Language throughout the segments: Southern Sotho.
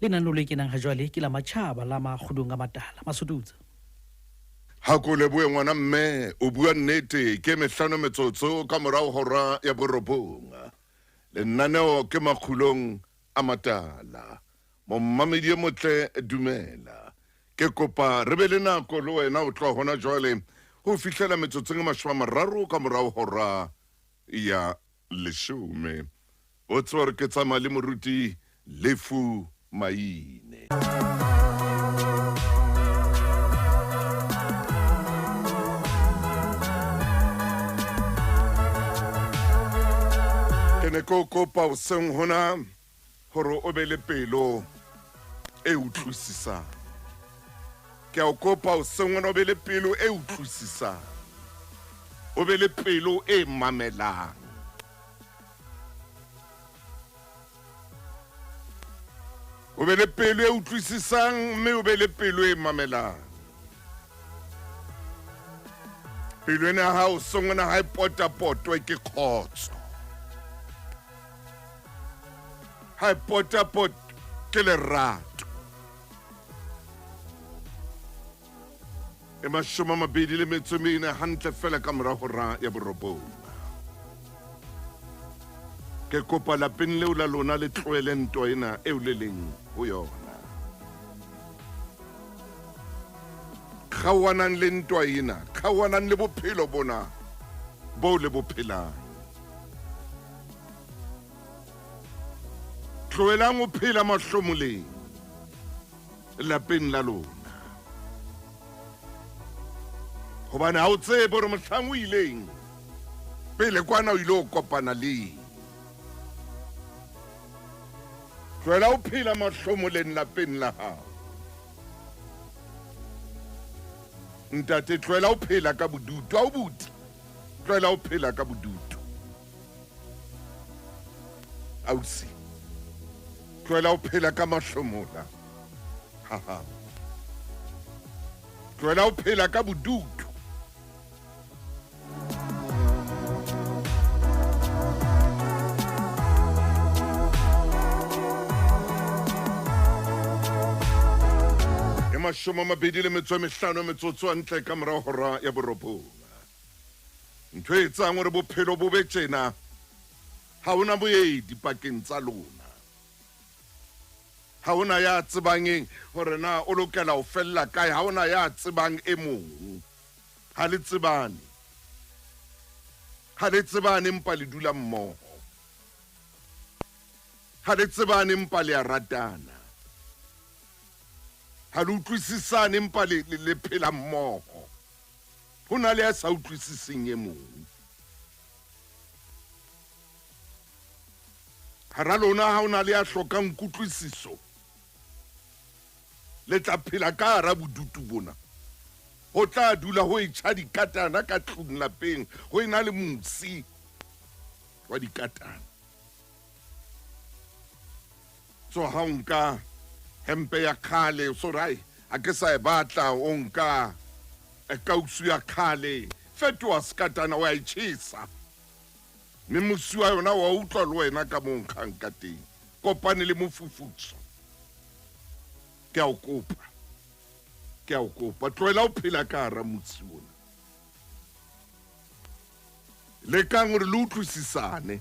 Lenaneo le kenang hajwale ke la matjhaba la Makgudung a Matala. Masututsa. Ha ko lebohe ngwana mme, o bua nnete. Ke mehlano metsotso ka morao hora ya borobong. Lenaneo ke Makgulong a Matala. Mommamedi e motle dumela. Ke kopa re be le nako le wena ho tloha hona jwale ho fihlela metsotsong e 30 ka morao hora ya leshome. O tseba gore ke tsamaya le moruti Lefu Maine. Ke ne ke o kopa hoseng hona gore o be le pelo e utlwisisang. Ke a o kopa hoseng hona o be le pelo e utlwisisang. O be le pelo e mamelang. O be le pelo e utlwisisang mme o be le pelo e mamelang. Pelo ena ya hao sengwana ha e potapotwe ke kgotso. Ha e potapot ke lerato. E 24 hantle fela ka mora hora ya borobong. Ke kopa lapeng leo la lona le tlohele ntwa ena eo le leng ho yona. Kgaohanang le ntwa ena, kgaohanang le bophelo bona boo le bo phelang. Tlohelang ho phela mahlomoleng lapeng la lona. Hobane ha o tsebe hore mohlang o ileng pele kwana o ile o kopana le. Tlohela ho phela mahlomoleng lapeng la hao. Ntate, tlohela ho phela ka bodutu. Ha o buti, tlohela ho phela ka bodutu. Ausi, tlohela ho phela ka mahlomola. Ha hao. Tlohela ho phela ka bodutu. E 25 metsotso hantle ka mora hora ya borobong. Ntho e etsang hore bophelo bo be tjena, ha ho na moedi pakeng tsa lona. Ha ho na ya tsebang eng hore na o lokela ho fella kae, ha ho na ya tsebang e mong. Ha le tsebane. Ha le tsebane empa le dula mmoho. Ha le tsebane empa le a ratana. Ha le utlwisisane empa le, le, le phela mmoho. Ho na le ya sa utlwisiseng e mong. Hara lona ha ho na le ya hlokang kutlwisiso, le tla phela ka hara bodutu bona. Ho tla dula ho etjha dikatana ka tlung lapeng, ho ena le mosi wa dikatana. Tsoha o nka hempe ya kgale, o so re, Ai, ha ke sa e batla. O nka kausu ya kgale, fetoha sekatana, o a e tjhesa. Mme mosi wa yona wa utlwa le wena ka moo nkgang ka teng. Kopane le mofufutso. Ke a o kopa. Ke a o kopa. Tlohela ho phela ka hara mosi ona. Lekang hore le utlwisisane.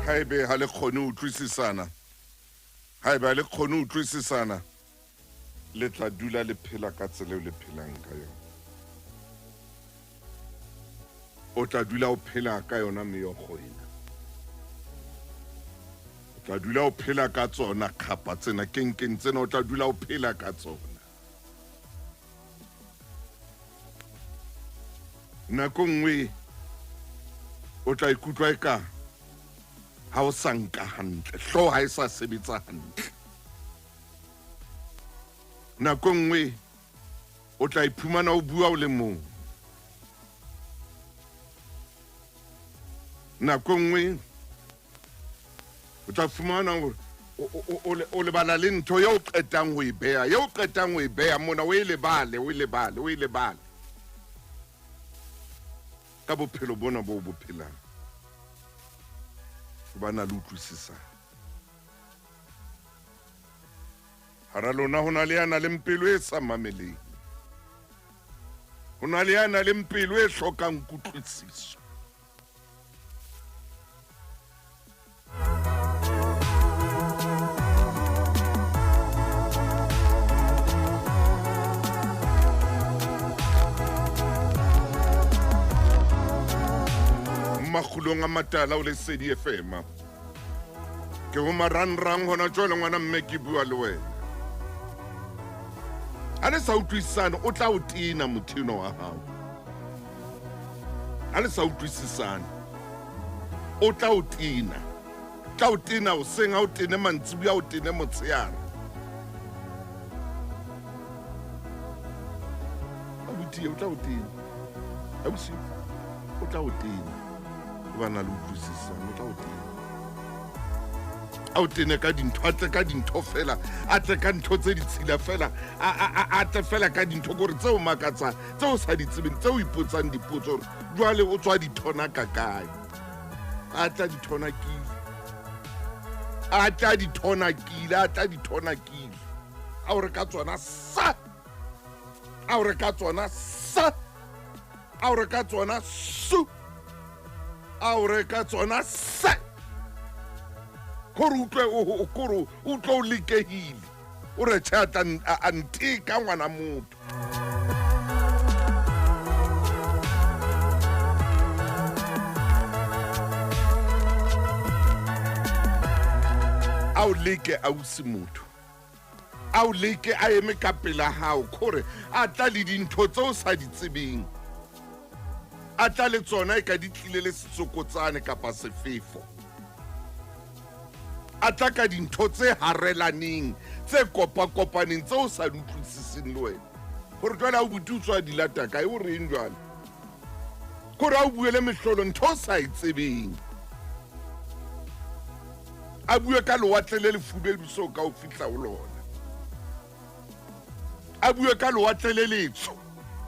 Haebe ha le kgone ho utlwisisana, haebe ha le kgone ho utlwisisana, le tla dula le phela ka tsela eo le phelang ka yona. O tla dula o phela ka yona meokgo ena. O tla dula o phela ka tsona kgapa tsena, kenkeng tsena, o tla dula o phela ka tsona. Nako nngwe o tla ikutlwa eka ha o sa nka hantle, hlooho ha e sa sebetsa hantle. Nako nngwe o tla iphumana o bua o le mong. Nako nngwe o tla fumana hore O lebala le ntho eo o qetang ho e beha, eo o qetang ho e beha mona, o e lebale, o e lebale, o e lebale. Ka bophelo bona bo o bo phelang. Hobane a le utlwisisane. Hara lona ho na le ya nang le pelo e sa mameleng. Ho na le ya nang le pelo e hlokang kutlwisiso. Makgulong a matala o Lesedi FM. Ke ho marangrang hona jwale ngwana mme ke bua le wena. Ha le sa utlwisisane o tla o tena motho enwa wa hao. Ha le sa utlwisisane o tla o tena. Tla o tena hoseng, ha o tene mantsibuya, o tene motshehare. Abuti o tla o tena. Ausi o tla o tena. Ba na le utlwisisane o tla o tena. A o tene ka dintho, a tle ka dintho fela, a tle ka ntho tse ditshila fela, a tle fela ka dintho kore tseo makatsang, tseo sa di tsebeng, tseo ipotsang dipotso hore jwale o tswa dithona ka kae. A tla dithona kile. A tla dithona kile, a tla dithona kile. A o re ka tsona sa. A o re ka tsona sa. A o re ka tsona su. A o re ka tsona se. Kore utlwe o kore utlwe o lekehile. O re tjhe a tla a nteka ngwana motho. A o leke ausi motho. A o leke a eme ka pela hao kore a tla le dintho tse o sa di tsebeng. A tla le tsona e ka di tlile le setsokotsane kapa sefefo. A tla ka dintho tse harelaneng, tse kopakopaneng, tse o sa di utlwisiseng le wena. Hore jwale ha o buti o tswa di lata kae, o reng jwale? Kore a o buele mehlolo ntho o sa e tsebeng. A bue ka lewatle le lefubedu so ka o fihla ho lona. A bue ka lewatle le letsho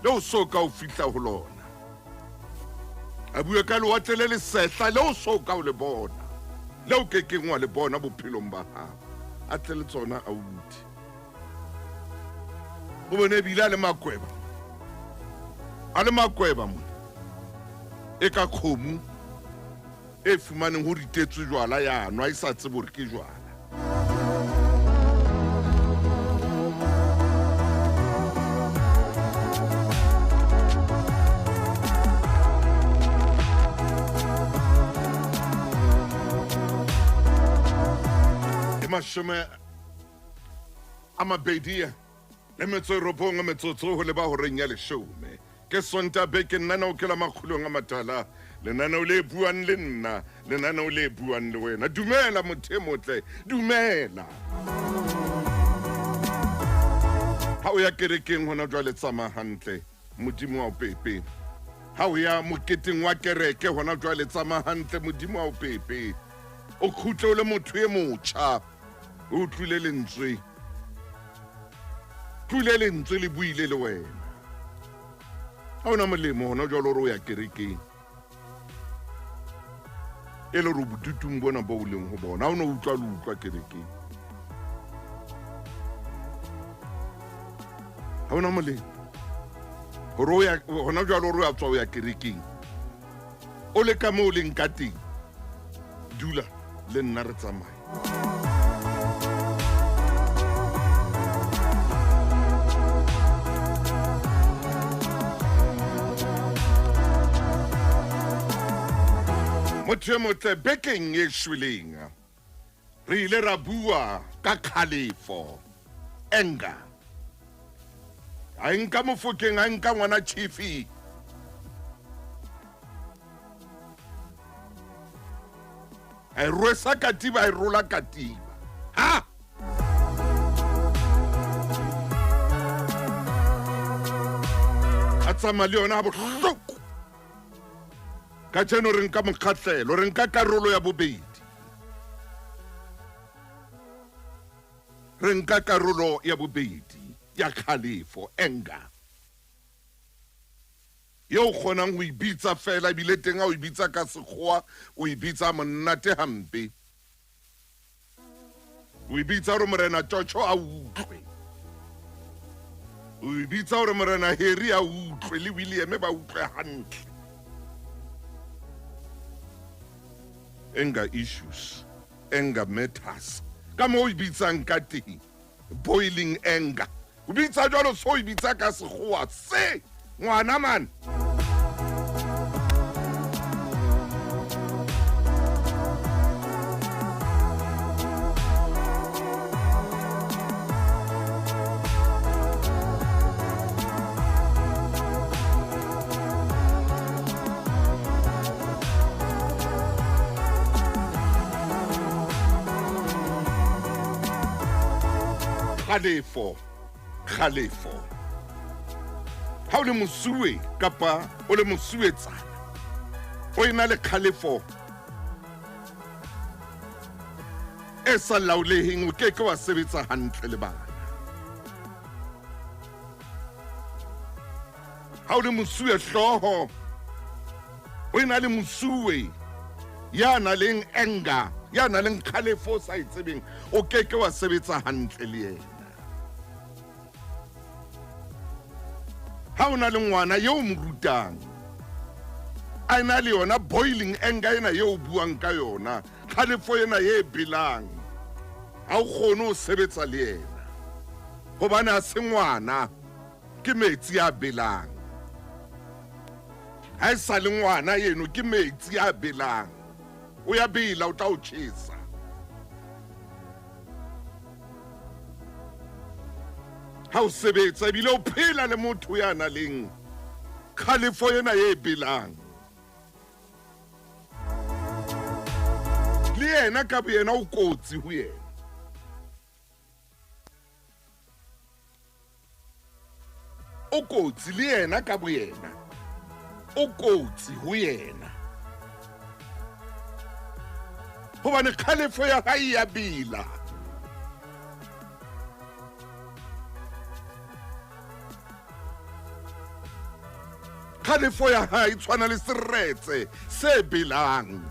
le o so ka o fihla ho lona. A bue ka lewatle le lesehla le o so ka o le bona, le o kekeng wa le bona bophelong ba hao. A tle le tsona aubuti. O bone ebile a le makweba. A le makweba mona. E ka kgomo e fumaneng ho ritetswe jwala ya nwa e sa tsebe hore ke jwala. E mashome a mabedi le metso e robong metsotso ho leba horeng ya leshome. Ke Sonta beke nna o ke la makgulong a matala. Lenaneo le buang le nna, lenaneo le buang le wena. Dumela motho e motle, dumela. Ha o ya kerekeng hona jwale tsamaya hantle, Modimo wa o pepe. Ha o ya moketeng wa kereke hona jwale tsamaya hantle, Modimo wa o pepe. O kgutle o le motho e motjha, o utlwile lentswe. Utlwile lentswe le buile le wena. Ha ona molemo hona jwale hore o ya kerekeng. E le hore bodutung bona bo o leng ho bona, ha o no utlwa le utlwa kerekeng. Ha ona molemo hore o ya hona jwale hore o ya tswa o ya kerekeng. O le ka moo o leng ka teng, dula le nna re tsamaye. Motho e motle, bekeng e shweleng re ile ra bua ka kgalefo, anger. A nka Mofokeng, a nka ngwana Chiefy. A e rwesa katiba, a e rola katiba. Ha! A tsamaya le yona ha bohloko. Kajeno re nka mokgahlelo, re nka karolo ya bobedi. Re nka karolo ya bobedi ya kgalefo, anger, eo o kgonang ho e bitsa feela, ebile teng ha o e bitsa ka Sekgowa o e bitsa monate hampe. O e bitsa hore Morena Tjotjho a utlwe. O e bitsa hore Morena Harry a utlwe le William ba utlwe hantle. Anger issues, anger matters. Ka moo o e bitsang ka teng, boiling anger. O bitsa jwalo so o e bitsa ka Sekgowa se ngwana man. Kgalefo, kgalefo. Ha o le mosuwe kapa o le mosuwetsana, o ena le kgalefo e sa laoleheng, o ke ke wa sebetsa hantle le bana. Ha o le mosuwe hlooho, o ena le mosuwe ya nang le anger, ya nang le kgalefo o sa e tsebeng, o ke ke wa sebetsa hantle le yena. Ha o na le ngwana eo o mo rutang, a ena le yona boiling anger ena eo o buang ka yona, kgalefo ena e belang, ha o kgone ho sebetsa le yena, hobane ha se ngwana, ke metsi a belang. Ha e sa le ngwana eno, ke metsi a belang. O ya bela, o tla o tjhesa. Ha o sebetsa ebile o phela le motho ya nang le kgalefo ena e belang, le yena ka boyena o kotsi ho yena. O kotsi le yena ka boyena, o kotsi ho yena, hobane kgalefo ya hae ya bela. Kgalefo ya hae e tshwana le seretse se belang.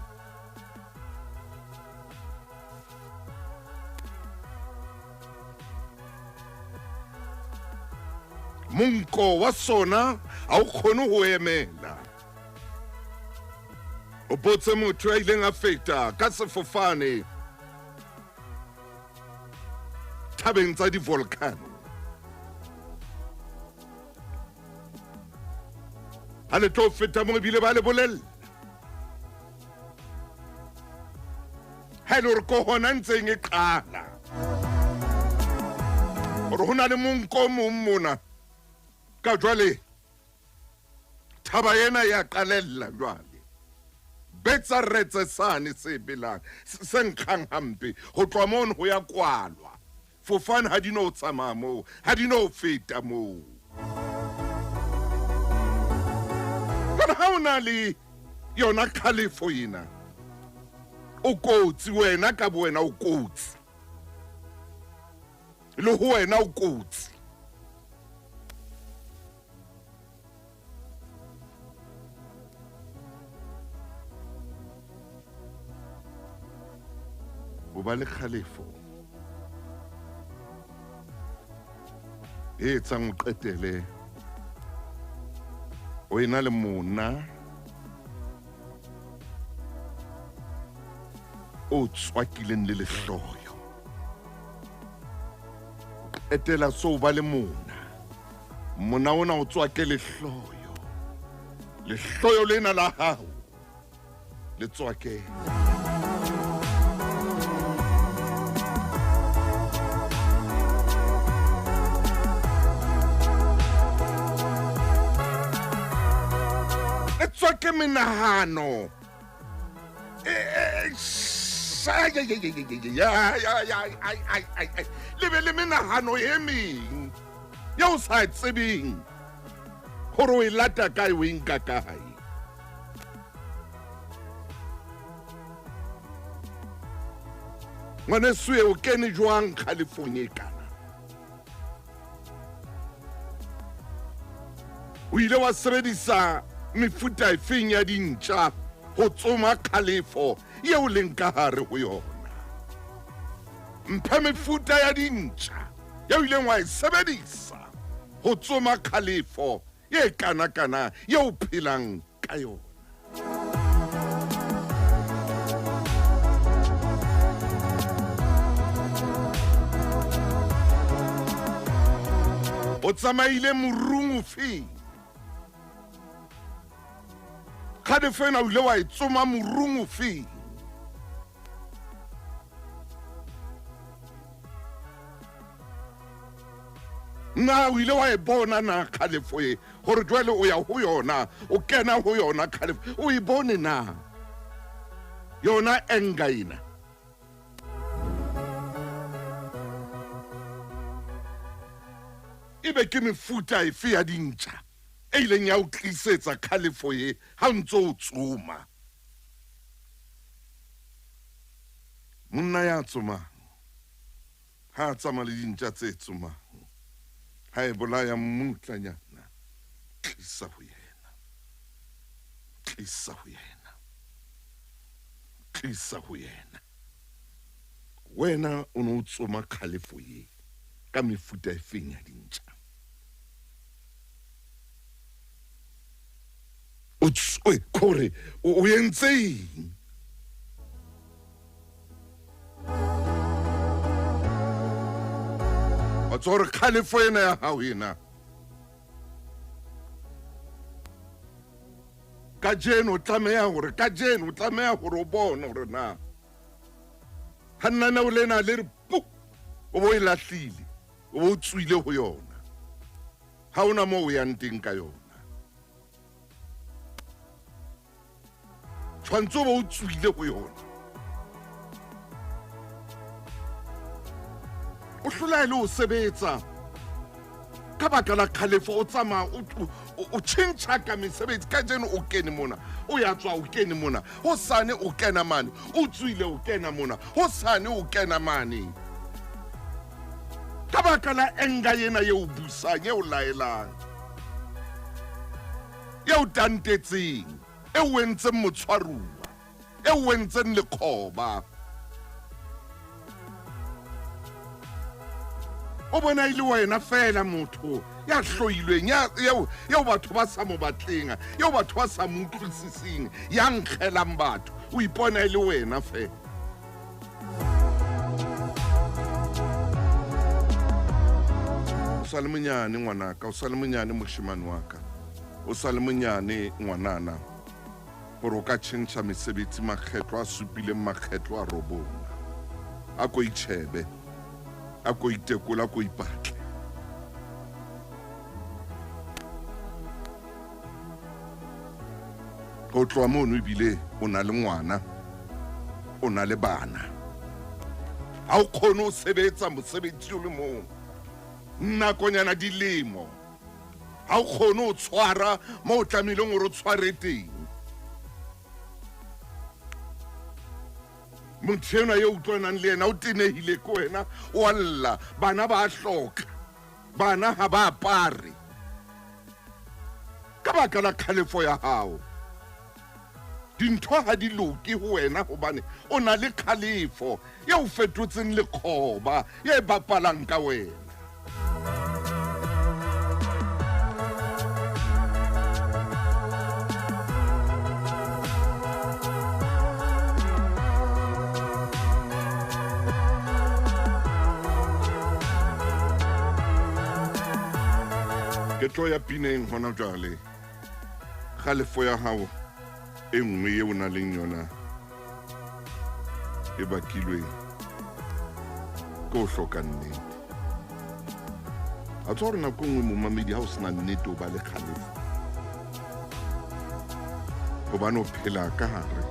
Monko wa sona ha o kgone ho emela. O botse motho ya ileng a feta ka sefofane thabeng tsa di-volcano. Ha le tlo feta mo ebile ba le bolella. Ha e le hore ko hona ntseng e qala, hore ho na le monko o mong mona. Ka jwale thaba ena ya qalella jwale. Betsa retse sane se belang, se nkgang hampe. Ho tloha mono ho ya kwalwa. Fofane ha di no tsamaya moo, ha di no feta moo. Jwale ha o na le yona kgalefo ena, o kotsi wena ka bowena, o kotsi. Le ho wena o kotsi. Ho ba le kgalefo e etsang o qetele o ena le mona o tswakileng le lehloyo. Qetela so ba le mona. Mona ona o tswake lehloyo. Lehloyo lena la hao le tswake. Le tswake menahano. Le be le menahano e meng eo o sa tsebeng hore o e lata kae, o e nka kae. Ngwaneso e o kene jwang kgalefong e kana? O ile wa sebedisa mefuta efeng ya dintja ho tsoma kgalefo eo leng ka hare ho yona? Mphe mefuta ya dintja eo ileng wa e sebedisa ho tsoma kgalefo e kana-kana eo phelang ka yona. O tsamaile morung ofeng? Kgalefo ena o ile wa e tsoma morung ofeng? Na o ile wa e bona na kgalefo e gore jwale o ya ho yona, o kena ho yona kgalefo, o e bone na yona anger ena? Ebe ke mefuta efe ya dintja e ileng ya o tlisetsa kgalefo ye ha o ntse o tsoma? Monna ya tsomang ha a tsamaya le dintja tse tsomang, ha e bolaya mmutlanyana, tlisa ho yena, tlisa ho yena, tlisa ho yena. Wena o ne o tsoma kgalefo ye ka mefuta efeng ya dintja? O kore o entse eng? Wa tseba gore kgalefo ena ya gago ena kajeno o tlameha gore kajeno o tlameha gore o bone gore na ga nnaneo lena le re pu o bo e lahlile, o bo o tswile go yona, ga ona mo o yang teng ka yona. Tshwanetse o bo o tswile go yona. O hlola e le o sebetsa ka baka la kgalefo, o tsamaya o tjhentjha ka mesebetsi. Kajeno o kene mona, o ya tswa, o kene mona, hosane o kena mane, o tswile o kena mona, hosane o kena mane, ka baka la anger ena e o busang, e o laelang, e o tantetseng, e o entseng motshwaruwa, e o entseng lekgoba. O bona e le wena fela motho ya hloilweng, eo batho ba sa mo batleng, eo batho ba sa mo utlwisising, ya nkgelang batho. O ipona e le wena fela. O sa le monyane ngwanaka, o sa le monyane moshemane wa ka, o sa le monyane ngwanana, gore o ka tšhentšha mesebetsi makgetlo a supileng, makgetlo a robong. A ko itšhebe, a ko itekole, a ko ipatle. Go tloga mono ebile o na le ngwana, o na le bana, ha o kgone ho sebetsa mosebetsi o le mong nakonyana dilemo, ha o kgone ho tshwara mo o tlamehileng hore o tshware teng. Motho enwa eo utlwanang le yena o tenehile ke wena, o a lla, bana ba a hloka, bana ha ba apare ka baka la kgalefo ya hao. Dintho ha di loke ho wena hobane o na le kgalefo e o fetotseng lekgoba, e bapalang ka wena. Ke tlo ya pineng hona jwale. Kgalefo ya hao e nngwe eo o nang le yona e bakilwe ke ho hloka nnete. A tswa hore nako e nngwe momamedi ha o sena nnete o ba le kgalefo, hobane o phela ka hare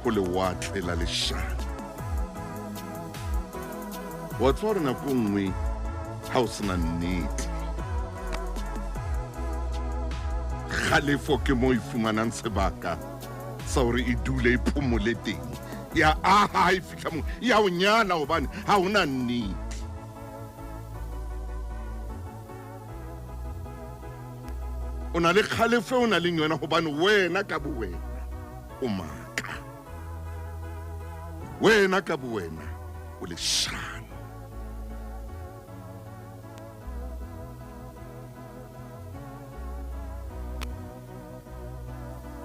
ho lewatle la leshano. Wa tseba hore nako e nngwe ha o sena nnete, kgalefo ke mo e fumanang sebaka sa hore e dule e phomole teng, Ya aha ha e fihla moo ya o nyala hobane ha o na nnete. O na le kgalefo o na leng yona hobane wena ka bowena o maka. Wena ka bowena o leshano.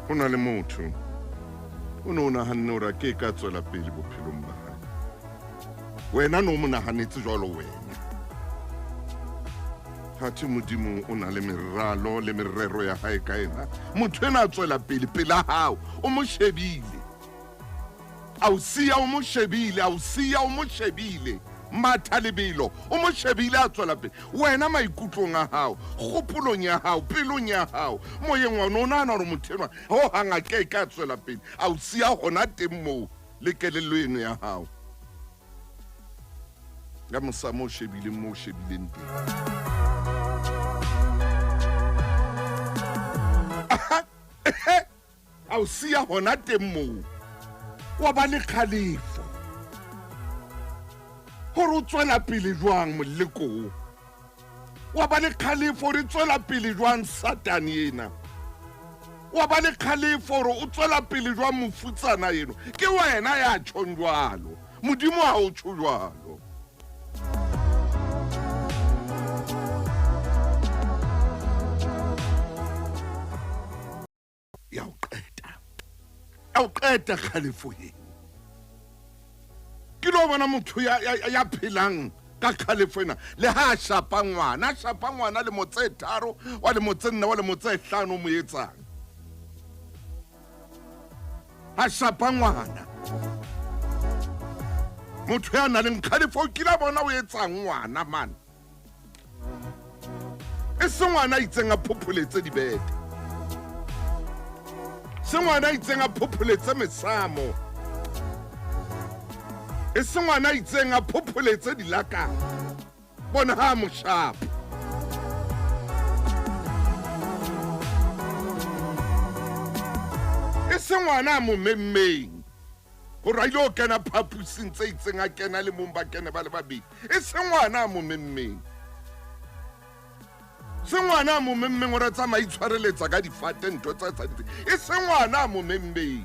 Ho na le motho o ne o nahanne hore a ke ka tswela pele bophelong ba hae. Wena no mo nahanetse jwalo wena. Hathe Modimo o na le meralo le merero ya hae ka ena. Motho ena a tswela pele pela hao, o mo shebile. A o siya o mo shebile, a o siya o mo shebile. Matha lebelo, o mo shebile a tswela pele. Wena maikutlong a hao, kgopolong ya hao, pelong ya hao, moyeng wa o nahana hore motho enwa ho hang a ke ke a tswela pele. A o siya hona teng moo le kelello eno ya hao. Ka mosamo o shebileng moo o shebileng teng. A o siya hona teng moo, wa ba le kgalefo hore o tswela pele jwang moleko. Wa ba le kgalefo hore tswela pele jwang Satane ena. Wa ba le kgalefo hore o tswela pele jwang mofutsana eno. Ke wena ya tjhong jwalo, Modimo ha o tjho jwalo. Ya o qeta, ya o qeta kgalefo eo. Ke lo bona motho ya phelang ka kgalefo ena, le ha a shapa ngwana, a shapa ngwana lemo tse 3, wa lemo tse 4, wa lemo tse 5 o mo etsang. A shapa ngwana. Motho ya nang le kgalefo o kile a bona o etsang ngwana man. E se ngwana a itseng a phopholetse dibete. Se ngwana a itseng a phopholetse mesamo. E se ngwana a itseng a phopholetse dilakana. Bona ha mo shapa. E se ngwana a mo memmeng hore a ile ho kena phapusing tse itseng, a kena le mong, ba kene ba le babedi. E se ngwana a mo memmeng. Se ngwana a mo memmeng hore a tsamaye itshwareletsa ka difate ntho tsa tsa ditse. E se ngwana a mo memmeng.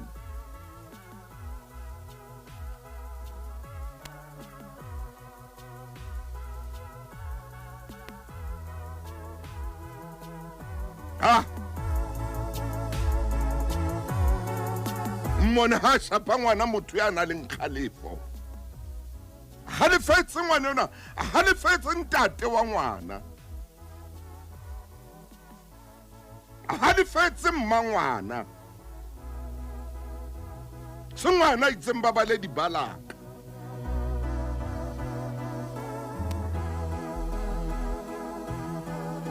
Ah! Mmone ha shapa ngwana motho ya nang le kgalefo. Halefetse ngwana ona, halefetse ntate wa ngwana. Halefetse mma ngwana. Se ngwana itseng ba bale dibalaka.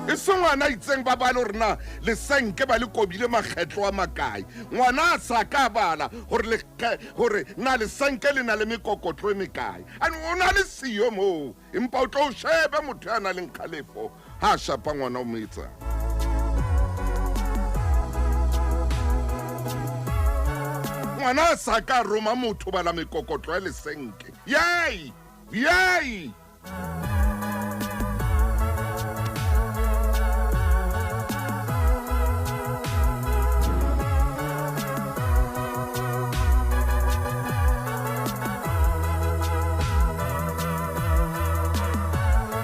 E se ngwana itseng ba bale hore na lesenke ba le kobile makgetlo a makae. Ngwana a sa ka bala hore hore na lesenke le na le mekokotlo e mekae. And o na le siyo moo, empa o tlo shebe motho ya nang le kgalefo ha shapa ngwana o mo etsang. Ngwana a sa ka roma motho bala mekokotlo ya lesenke. Yay! Yay!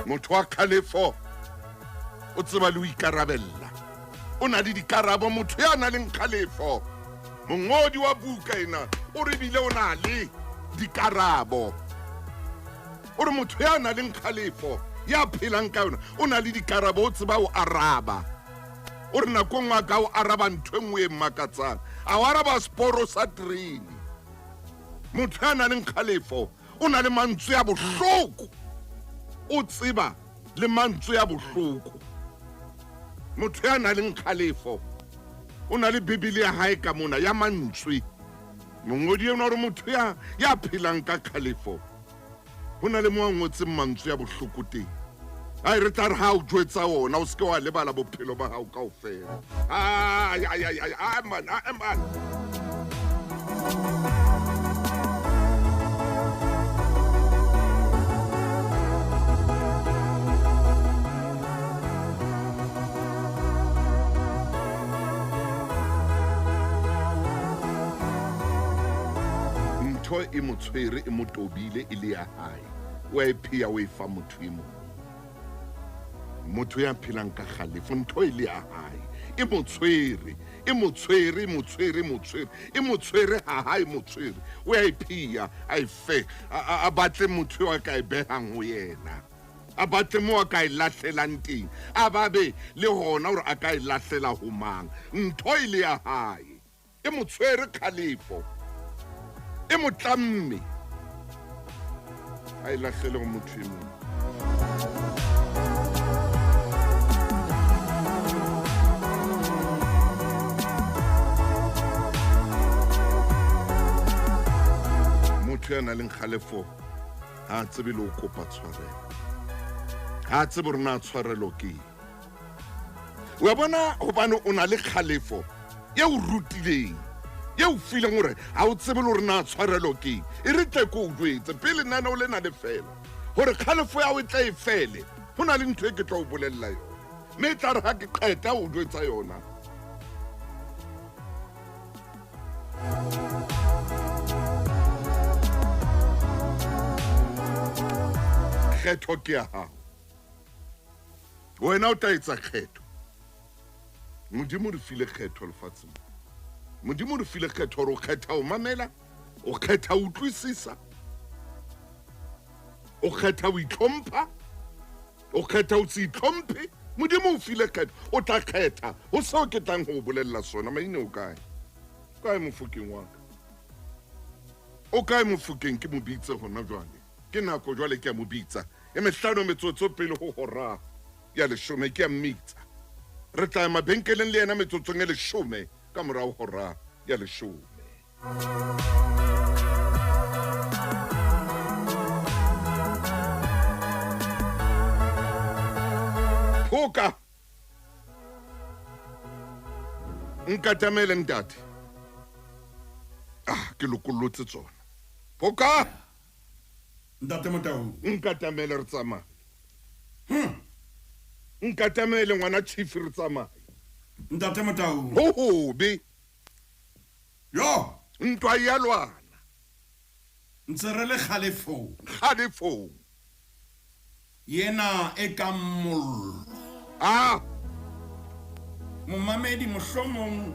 Motho wa kgalefo o tseba le ho ikarabella. O na le dikarabo motho ya nang le kgalefo. Mongodi wa buka ena o re bile o na le dikarabo. O re motho ya nang le kgalefo ya phelang ka yona o na le dikarabo, o tseba ho araba. O re nako nngwe a ka o araba ntho e nngwe e makatsang, a o araba seporo sa terene. Motho ya nang le kgalefo o na le mantswe a bohloko, o tseba le mantswe a bohloko. Motho ya nang le kgalefo o na le Bibele ya hae ka mona ya mantswe. Mongodi ena o re motho ya phelang ka kgalefo ho na le mo a ngotseng mantswe a bohloko teng. Ai re tla re ha o jwetsa ona o seke wa lebala bophelo ba hao kaofela. Ai ai ai ai man, ai man. Ntho e mo tshwere, e mo tobile, e le ya hae, o a e pheya, o e fa motho e mong. Motho ya phelang ka kgalefo, ntho e le ya hae, e mo tshwere, e mo tshwere, e mo tshwere, e mo tshwere, e mo tshwere ha hae, mo tshwere, o a e pheya, a e fe, a batle motho eo a ka e behang ho yena, a batle moo a ka e lahlelang teng, a babe le hona hore a ka e lahlela ho mang. Ntho e le ya hae, e mo tshwere kgalefo, e mo tlamme, a e lahlele ho motho e mong. Motho ya nang le kgalefo ha a tsebe le ho kopa tshwarelo, ha a tsebe hore na tshwarelo ke eng. Wa bona, hobane o na le kgalefo e o rutileng, e o fileng hore ha o tsebe le hore na tshwarelo ke eng. E re tle ke o jwetse pele lenaneo lena le fela, hore kgalefo ya hao e tle e fele, ho na le ntho e ke tla o bolella yona, mme e tla re ha ke qeta ho jwetsa yona, kgetho ke ya hao. Wena o tla etsa kgetho. Modimo re file kgetho lefatsheng. Modimo re file kgetho hore o kgetha ho mamela, o kgetha ho utlwisisa, o kgetha ho itlhompha, o kgetha ho se itlhomphe. Modimo o file kgetho, o tla kgetha ho seo ke tlang ho o bolella sona. Maine o kae? O kae Mofokeng wa ka? O kae Mofokeng? Ke mo bitse hona jwale. Ke nako jwale ke a mo bitsa. E mehlano metsotso pele ho hora ya leshome ke a mmitsa. Re tla ya mabenkeleng le yena metsotsong e leshome ka morao hora ya leshome. Phoka. Nkatamele ntate. Ah, ke lokollotse tsona. Phoka. Ntate Motau. Nkatamele re tsamaye. Nkatamele ngwana chief re tsamaye. Ntate Motau. Ho hobe. Yo. Ntwa ya lwana. Ntse re le kgalefong. Kgalefong. Yena e kang mollo. Ah. Momamedi mohlomong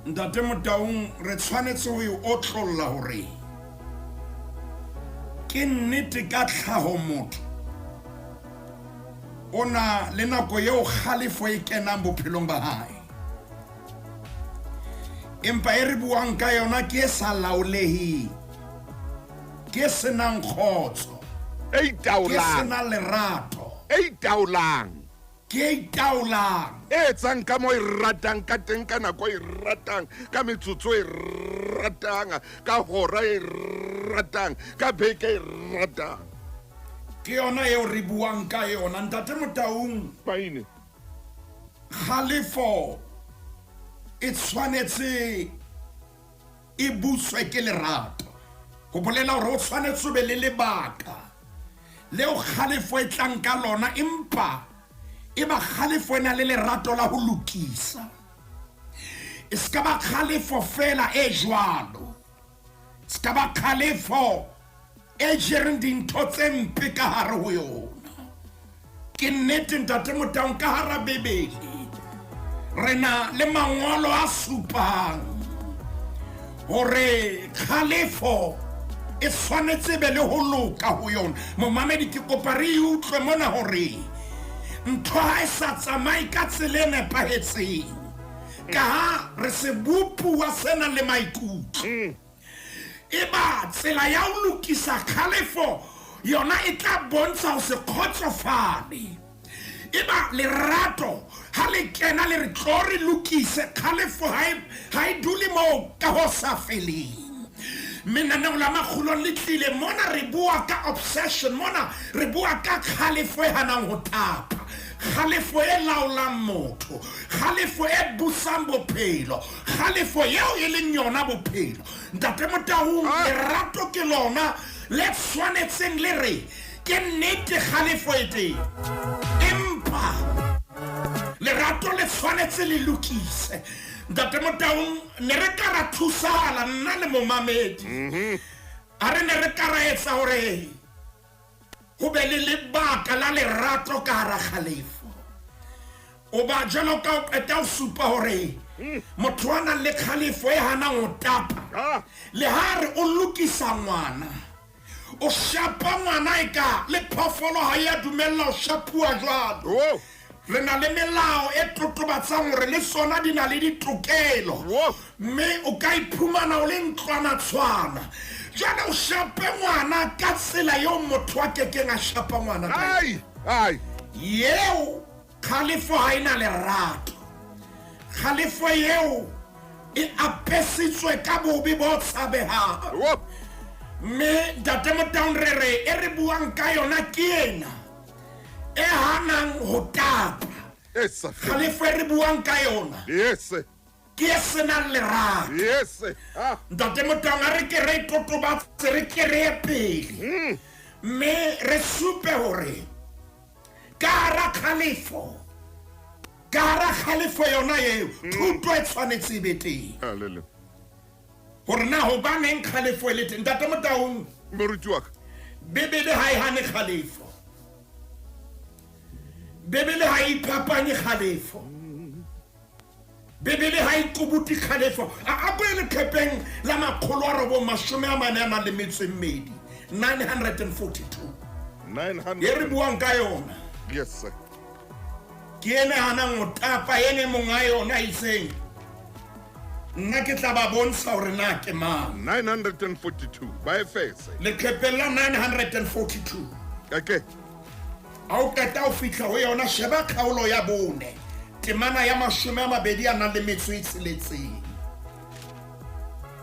Ntate Motaung re tshwanetse ho e otlolla hore ke nnete ka tlhaho motho o na le nako eo kgalefo e kenang bophelong ba hae, empa e re buang ka yona ke e sa laoleheng, ke e senang kgotso, E ke e itaolang. senang lerato, E itaolang. ke e itaolang. E etsang ka moo e ratang ka teng, ka nako e ratang, ka metsotso e ratang, ka hora e ratang, ka beke e ratang. Ke yona eo re buang ka yona Ntate Motaung. Maine. Kgalefo e tshwanetse e buswe ke lerato. Ho bolela hore o tshwanetse o be le lebaka leo kgalefo e tlang ka lona, empa e ba kgalefo e na le lerato la ho lokisa. E se ka ba kgalefo fela e jwalo, se ka ba kgalefo e jereng dintho tse mpe ka hare ho yona. Ke nnete Ntate Motaung, ka hara Bibele re na le mangolo a supang hore kgalefo e tshwanetse be le ho loka ho yona. Momamedi, ke kopa re e utlwe mona hore ntho ha e sa tsamaye ka tsela e nepahetseng, ka ha re sebopuwa se nang le maikutlo. Eba tsela ya ho lokisa kgalefo yona e tla bontsha ho se kgotsofale. Eba lerato ha le kena le re tlo re lokise kgalefo, ha e dule moo ka ho sa feleng. Mme lenaneo la Makgulong le tlile mona, re bua ka obsession mona, re bua ka kgalefo e hanang ho tapa, kgalefo e laolang motho, kgalefo e busang bophelo, kgalefo eo e leng yona bophelo. Ntate Motaung, lerato ke lona le tshwanetseng le re ke nnete kgalefo e teng, empa Lerato le tshwanetse le lokise. Ntate Motaung, ne re ka ra thusahala nna le momamedi. A re ne re ka ra etsa hore ho be le lebaka la lerato ka hara kgalefo. O ba jwalo ka o qeta ho supa hore motho a nang le kgalefo e hanang ho tapa, le ha re o lokisa ngwana, o shapa ngwana e ka le phoofolo ha e a dumella ho shapuwa jwalo. Re na le melao e totobatsang hore le tsona di na le ditokelo, mme o ka iphumana o le ntlwanatshwana. Jwale o shape ngwana ka tsela eo motho a kekeng a shapa ngwana ka yona. Yeo kgalefo ha e na lerato. Kgalefo eo e apesitswe ka bobe bo tshabehang. Mme Ntate Motaung re re e re buang ka yona ke ena e hanang ho tapa. Kgalefo e re buang ka yona ke e senang lerato. Ntate Motaung, a re ke re totobatse, re ke re ye pele mme re supe hore ka hara kgalefo, ka hara kgalefo yona eo, thuto e tshwanetse e be teng. Hore na hobaneng kgalefo e le teng. Ntate Motaung, Moruti wa ka. Bibele ha e hane kgalefo. Bibele ha e iphapanye kgalefo. Bibele ha e kubuti kgalefo. A ko e leqhepeng la 942, 942. 900. E re buang ka yona. Yes, sir. Ke ene hanang ho tapa, ene monga yona itseng. Nna ke tla ba bontsha hore na ke mang. 942 ba Efese. Leqhepeng la 942. Okay. Ha o qeta ho fihla ho yona, sheba kgaolo ya 4, temana ya 26.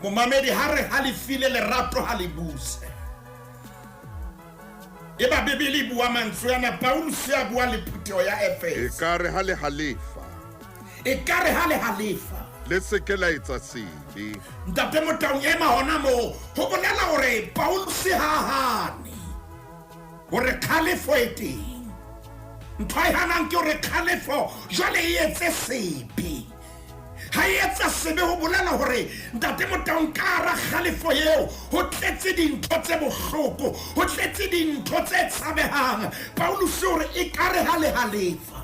Momamedi, ha re halefile lerato ha le buse. Eba Bibele e bua mantswe ana, Paulus a bua le phutheho ya Efese. Ekare ha le halefa. Ekare ha le halefa. Le se ke la etsa sebe. Ntate Motaung, ema hona moo. Ho bolela hore Paulus ha hane hore kgalefo e teng. Ntho e hanang ke hore kgalefo jwale e etse sebe. Ha e etsa sebe ho bolela hore Ntate Motaung ka hara kgalefo eo ho tletse dintho tse bohloko, ho tletse dintho tse tshabehang. Paulus o re ekare ha le halefa.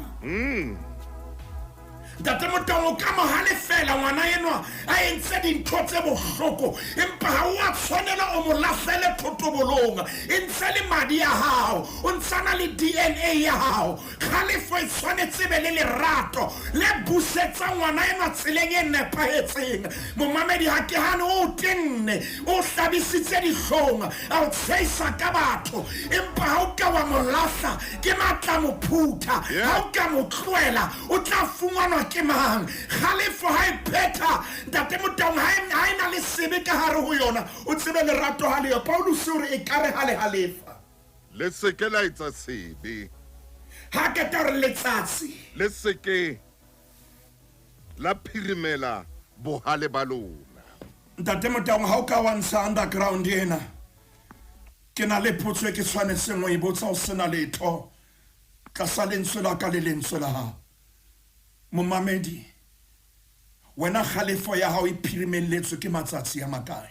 Ntate Motaung, o ka mo halefela ngwana enwa a entse dintho tse bohloko, empa ha o a tshwanela o mo lahlele thotobolong. E ntse le madi a hao, o ntsana le DNA ya hao. Kgalefo e tshwanetse be le lerato le busetsa ngwana enwa tseleng e nepahetseng. Momamedi, ha ke hane o tenne, o hlabisitse dihlong, a o tsheisa ka batho, empa ha o ka wa mo lahla ke matla mo phutha. Ha o ka mo tlohela o tla fumanwa ke mang? Kgalefo ha e phetha, Ntate Motaung, ha e na le sebe ka hare ho yona, o tsebe lerato ha leyo. Paulus o re ekare ha le halefa. Le se ke la etsa sebe. Ha qeta hore letsatsi le se ke la phirimela bohale ba lona. Ntate Motaung, ha o ka wa ntsha underground ena, ke na le potso e ke tshwanetseng ho e botsa o sena letho tlasa lentswe la ka le lentswe la hao. Momamedi, wena kgalefo ya hao e phirimelletswe ke matsatsi a makae?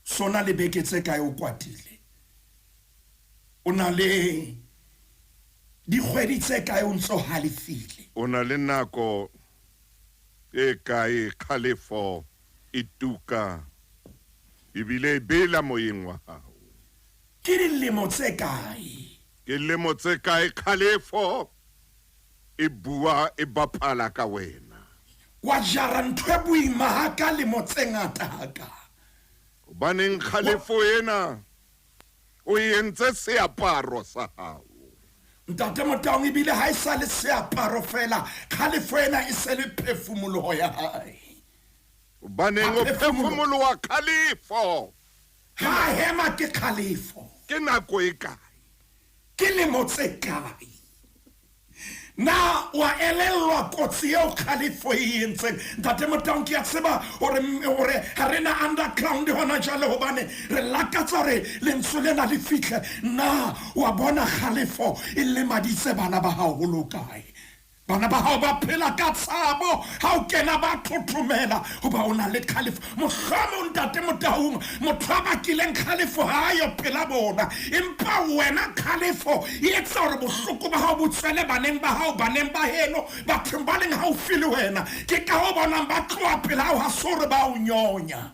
Sona le beke tse kae o kwatile? O na le dikgwedi tse kae o ntso halefile? O na le nako e kae kgalefo e tuka ebile e bela moyeng wa hao? Ke dilemo tse kae? Ke lemo tse kae kgalefo e bua e bapala ka wena? Wa jara ntho e boima ha ka lemo tse ngata ha ka. Hobaneng kgalefo ena o e entse seaparo sa hao? Ntate Motaung, ebile ha e sa le seaparo fela, kgalefo ena e se le phefumoloho ya hae. Hobaneng o phefumoloha kgalefo? Ha hema ke kgalefo. Ke nako e kae? Ke lemo tse kae? Na wa elellwa kotsi eo kgalefo e entseng? Ntate Motaung, ke a tseba hore ha re na underground hona jwale hobane re lakatsa hore lentswe lena le fihle. Na wa bona kgalefo e lemaditse bana ba hao ho lo kae? Bana ba hao ba phela ka tshabo, ha o kena ba thothomela hoba o na le kgalefo. Mohlomong Ntate Motaung, motho a bakileng kgalefo ha a yo pela bona, empa wena kgalefo e etsa hore bohloko ba hao bo tswele baneng ba hao, baneng ba heno, bathong ba leng haufi le wena. Ke ka hoo bonang ba tloha pela hao, ha se hore ba o nyonya.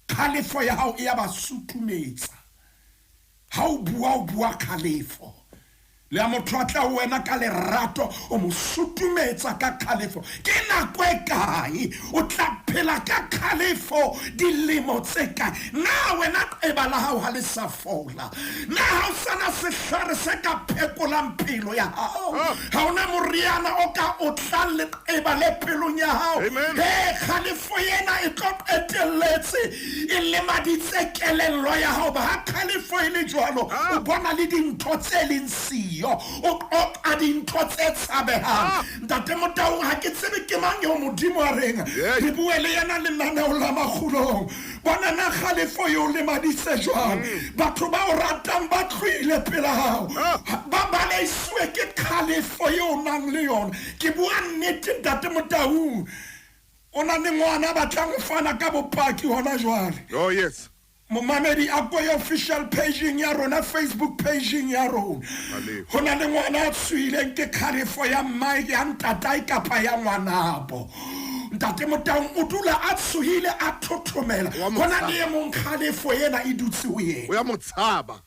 Kgalefo ya hao e ya ba sutumetsa. Ha o bua, o bua kgalefo. Le ha motho a tla ho wena ka lerato, o mo sutumetsa ka kgalefo. Ke nako e kae o tla phela ka kgalefo? Dilemo tse kae? Na wena qeba la hao ha le sa fola? Na ha o sa na sehlare se ka phekolang pelo ya hao? Ha o na moriana o ka otlang leqeba le pelong ya hao? He, kgalefo ena e tlo qetelletse e lemaditse kelello ya hao. Ba ha kgalefo e le jwalo, o bona le dintho tse leng siyo, o qoqa dintho tse tshabehang. Ntate Motaung, ha ke tsebe ke mang eo Modimo a reng re bue le yena lenaneong la Makgulong. Bona na kgalefo e o lemaditse jwang. Batho ba o ratang ba tlohile pela hao, ba baleisiwe ke kgalefo eo o nang le yona. Ke bua nnete, Ntate Motaung. O na le ngwana a batlang ho fana ka bopaki hona jwale. Oh yes. Momamedi a ko ye official page-ing ya rona, Facebook page-ing ya rona. Ho na le ngwana a tshohileng ke kgalefo ya mmae, ya ntatae kapa ya ngwanabo. Ntate Motaung o dula a tshohile a thothomela. Wa mo Ho na le tshaba. e mong kgalefo ena e dutse ho yena. O ya mo tshaba.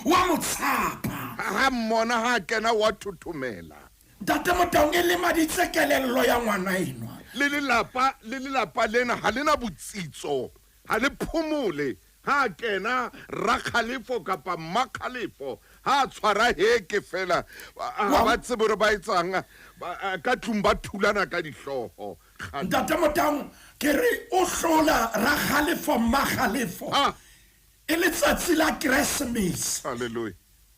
Wa mo tshaba. Ha mmona ha a kena wa thothomela. Ntate Motaung e lemaditse kelello ya ngwana enwa. Le lelapa, le lelapa lena ha le na botsitso, ha le phomole. Ha a kena rakgalefo kapa mmakgalefo, ha a tshwara heke feela, ha ba tsebe hore ba etsang. Ka tlung ba thulana ka dihlooho. Ntate Motaung, ke re o hlola rakgalefo, mmakgalefo. E letsatsi la Keresemese. Hallelujah.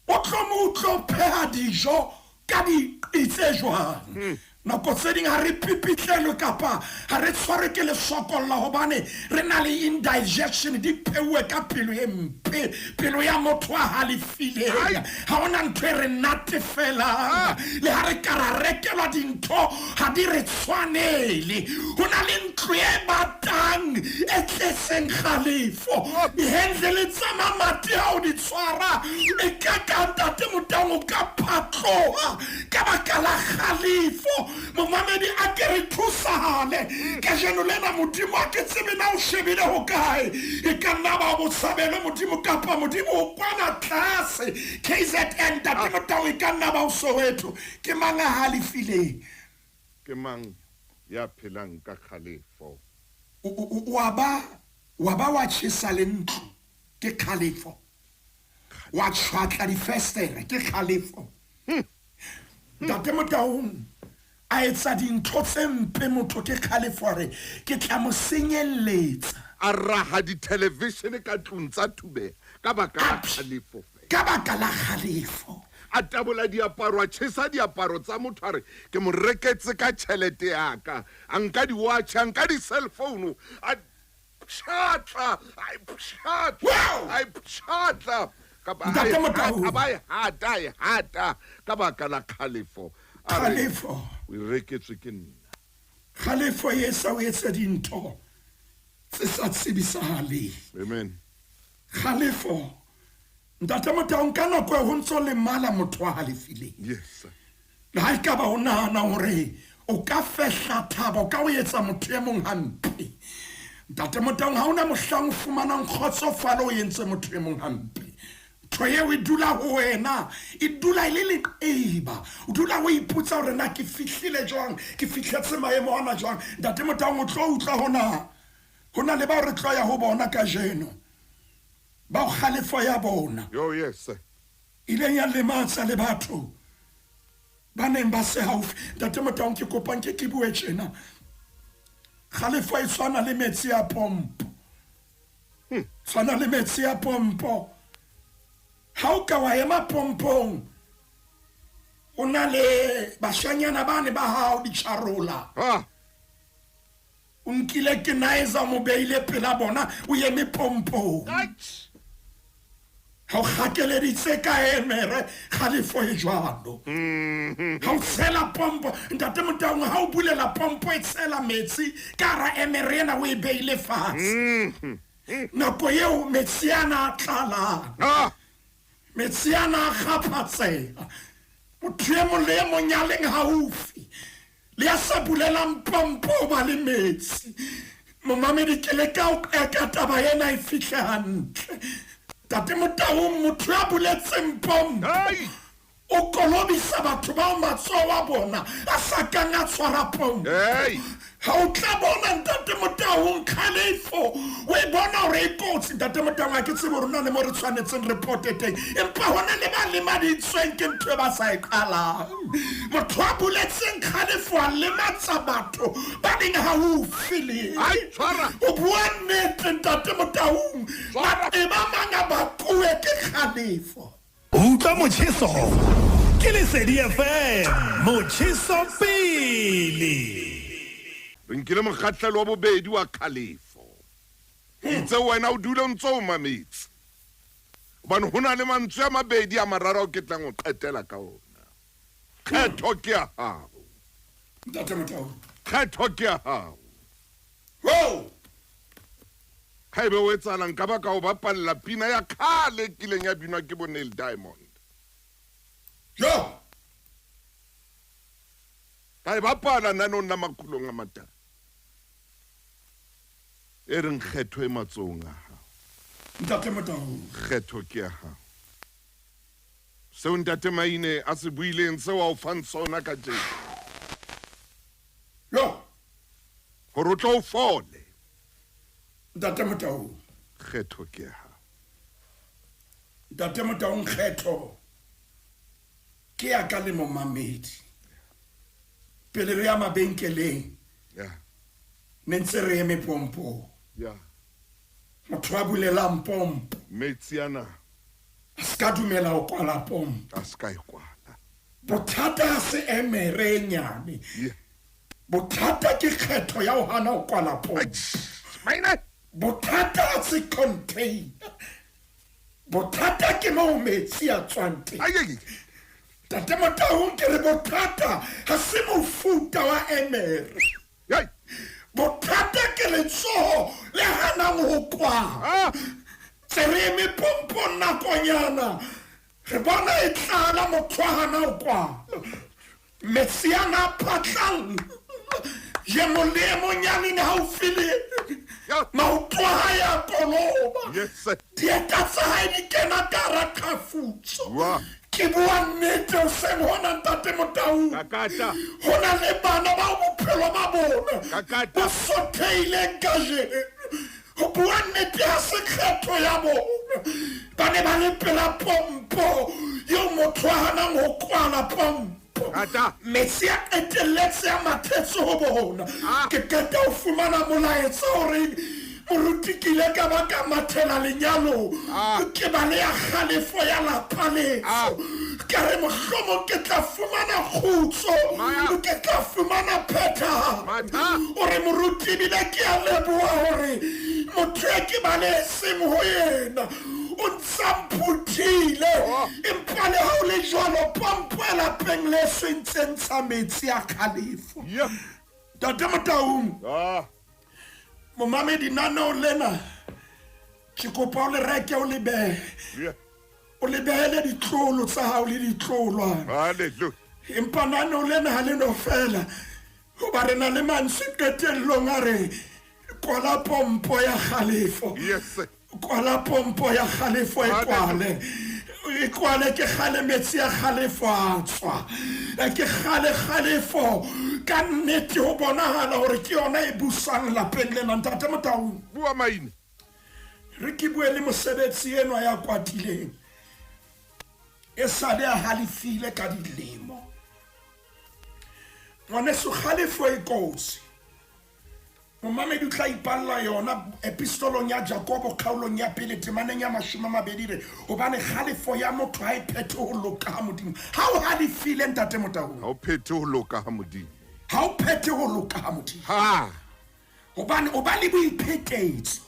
O tlo mo tlo pheha dijo ka diqi tse jwang? Nako tse ding ha re pipitlelwe kapa ha re tshwarwe ke lesokolla hobane re na le indigestion, di pheuwe ka pelo e mpe, pelo ya motho a halefileng. Ha hona ntho e re natefelang. Le ha re ka ra rekelwa dintho ha di re tshwanele. Ho na le ntlo e batang e tletseng kgalefo. Dihendlele tsa mamati ha o di tshwara e ka ka Ntate Motaung o ka phatloha ka baka la kgalefo. Momamedi a ke re thusahale kajeno lena. Modimo a ke tsebe na o shebile hokae. E ka nna ba botshabelo Modimo kapa Modimo o kwana tlase KZN. Ntate Motaung e ka nna ba o Soweto. Ke mang a halefileng? Ke mang ya phelang ka kgalefo? Wa ba wa ba wa tjhesa le ntlo ke kgalefo, wa tjhwatla difestere ke kgalefo. Ntate Motaung a etsa dintho tse mpe motho ke kgalefo, a re ke tla mo senyelletsa. A raha dithelevishene ka tlung tsa thubeha ka baka la kgalefo feela. Ka baka la kgalefo. A tabola diaparo, a tjhesa diaparo tsa motho, a re ke mo reketse ka tjhelete ya ka. A nka diwatjhe, a nka di-cell phone, a pshatla, a e pshatla, a e pshatla. Kapa a Ntate e Motaung. a ba e hata, a e hata ka baka la kgalefo. A re, Kgalefo. O e reketswe ke nna. Kgalefo e etsa o etse dintho tse sa tsebisahaleng. Amen. Kgalefo. Ntate Motaung, ka nako e ho ntso lemala motho a halefileng. Yes. Le ha ekaba o nahana hore o ka fehla thabo ka ho etsa motho e mong hampe. Ntate Motaung, ha hona mohlang o fumanang kgotsofalo o entse motho e mong hampe. Ntho eo e dula ho wena, e dula e le leqeba. O dula o ipotsa hore na ke fihlile jwang, ke fihletse maemo ana jwang. Ntate Motaung, o tlo utlwa hona. Ho na le bao re tlo ya ho bona kajeno, bao kgalefo ya bona Oh yes. ileng ya lematsa le batho ba neng ba se haufi. Ntate Motaung, ke kopang ke ke bue tjena. Kgalefo e tshwana le metsi a pompo. Tshwana le metsi a pompo. Ha o ka wa ema pompong, o na le bashanyana bane ba hao ditjharola. O nkile kenaiza, o mo beile pela bona, o eme pompong. Ha o kgakeleditse ka emere kgalefo e jwalo. Ha o tshela pompo, Ntate Motaung, ha o bulela pompo e tshela metsi ka hara emere ena o e beile fatshe. Nako eo metsi ana a tlalang. Ah! Metsi ana a kgaphatseha. Motho e mong le e mong ya leng haufi le ya sa bulelang pompo o ba le metsi. Momamedi, ke leka ho qeka taba ena e fihle hantle. Ntate Motaung, motho ya buletseng pompo Hey! o kolobisa batho bao matsoho a bona a sa kang a tshwara pompo. Hey! Ha o tla bona Ntate Motaung kgalefo, o e bona hore e kotsi. Ntate Motaung, ha ke tsebe hore na le mo re tshwanetseng re pote teng, empa hona le ba lemaditsweng ke ntho e ba sa e qalang. Motho a buletseng kgalefo a lematsa batho ba leng haufi le yena. Ai, tshwara. O bua nnete Ntate Motaung, maqeba a mang a bakuwe ke kgalefo. Utlwa motjheso ke Lesedi FM, motjheso pele. Re nkile mokgahlelo wa bobedi wa kgalefo. Itse wena o dule o ntse o mametse, hobane ho na le mantswe a mabedi a mararo ao ke tlang ho qetela ka ona. Kgetho ke ya hao. Ntate Motau. Kgetho ke ya hao. Ho! Haebe o etsahala, nka ba ka o bapalla pina ya kgale e kileng ya binwa ke bo Neil Diamond. Jo! Ka e bapala nanong la makhulong a matala. E reng kgetho e matsohong a hao. Ntate Motau. Kgetho ke ya hao. Seo Ntate Maine a se buileng, seo a o fang sona kajeno. Jo! Hore o tlo o fole. Ntate Motaung. Kgetho ke ya hao. Ntate Motaung, kgetho ke ya ka le momamedi. Pele re ya mabenkeleng. Yeah. Ne ntse re eme pompong. Yeah. Motho a bulelang pompo. Metsi ana. A se ka dumela ho kwala pompo. A se ka e kwala. Bothata ha se emere e nyane. Yeah. Bothata ke kgetho ya ho hana ho kwala pompo. Maine. Bothata ha se container. Bothata ke moo metsi a tswang teng. Ai, ai, ai. Ntate Motaung, ke re bothata ha se mofuta wa emere. Ai. Bothata ke letsoho le hanang ho kwala. Ah. Tse re eme pompong nakonyana, re bona e tlala, motho a hana ho kwala. Metsi ana a phatlang ye mong le e mong ya leng haufi le Ya. maoto a hae a koloba. Yes, sir. Dieta tsa hae di kena ka hara qhafutso. Wa. Ke bua nnete hoseng hona, Ntate Motaung. Kakata. Ho na le bana bao bophelo ba bona Kakata. bo sothehileng kajeno. Ho bua nnete ha se kgetho ya bona. Ba ne ba le pela pompo eo motho a hanang ho kwala pompo. Kata. Metsi a qetelletse a mathetse ho bona. Ah. Ke qeta ho fumana molaetsa hore moruti ke ile ka ba ka mathela lenyalong. Ah. Ke ba le ya kgalefo ya lapa leso. Ah. Ka re mohlomong ke tla fumana kgutso, Maya. ke tla fumana phethahalo. Matha. O re moruti ebile ke a leboha hore motho e ke balehetseng ho yena o ntsa mphuthile. Oh. Empa le ha o le jwalo, pompo e lapeng leso e ntse ntsha metsi a kgalefo. Yeah. Ntate Motaung. Ah. Momamedi, naneo lena ke kopa o le reke, o le behe. Yeah. O le behele ditlolo tsa hao le ditlolwana. Hallelujah. Empa naneo lena ha le no fela, hoba re na le mantswe qetellong a re kwala pompo ya kgalefo. Yes, sir. Kwala pompo ya kgalefo e kwale. E kwale, ke kgale metsi a kgalefo a tswa. Ke kgale kgalefo ka nnete ho bonahala hore ke yona e busang lapeng lena. Ntate Motaung. Bua Maine. Re ke bue le mosebetsi enwa ya kwatileng. E sale a halefile ka dilemo. Ngwaneso, kgalefo e kotsi. Momamedi o tla ipalla yona epistolong ya Jakobo kgaolong ya pele temaneng ya 20 re hobane kgalefo ya motho ha e phethe ho loka ha Modimo. Ha o halefile, Ntate Motaung, Ha o phethe ho loka ha Modimo. Ha o phethe ho loka ha Modimo. Ha. Hobane o ba le boiphetetso.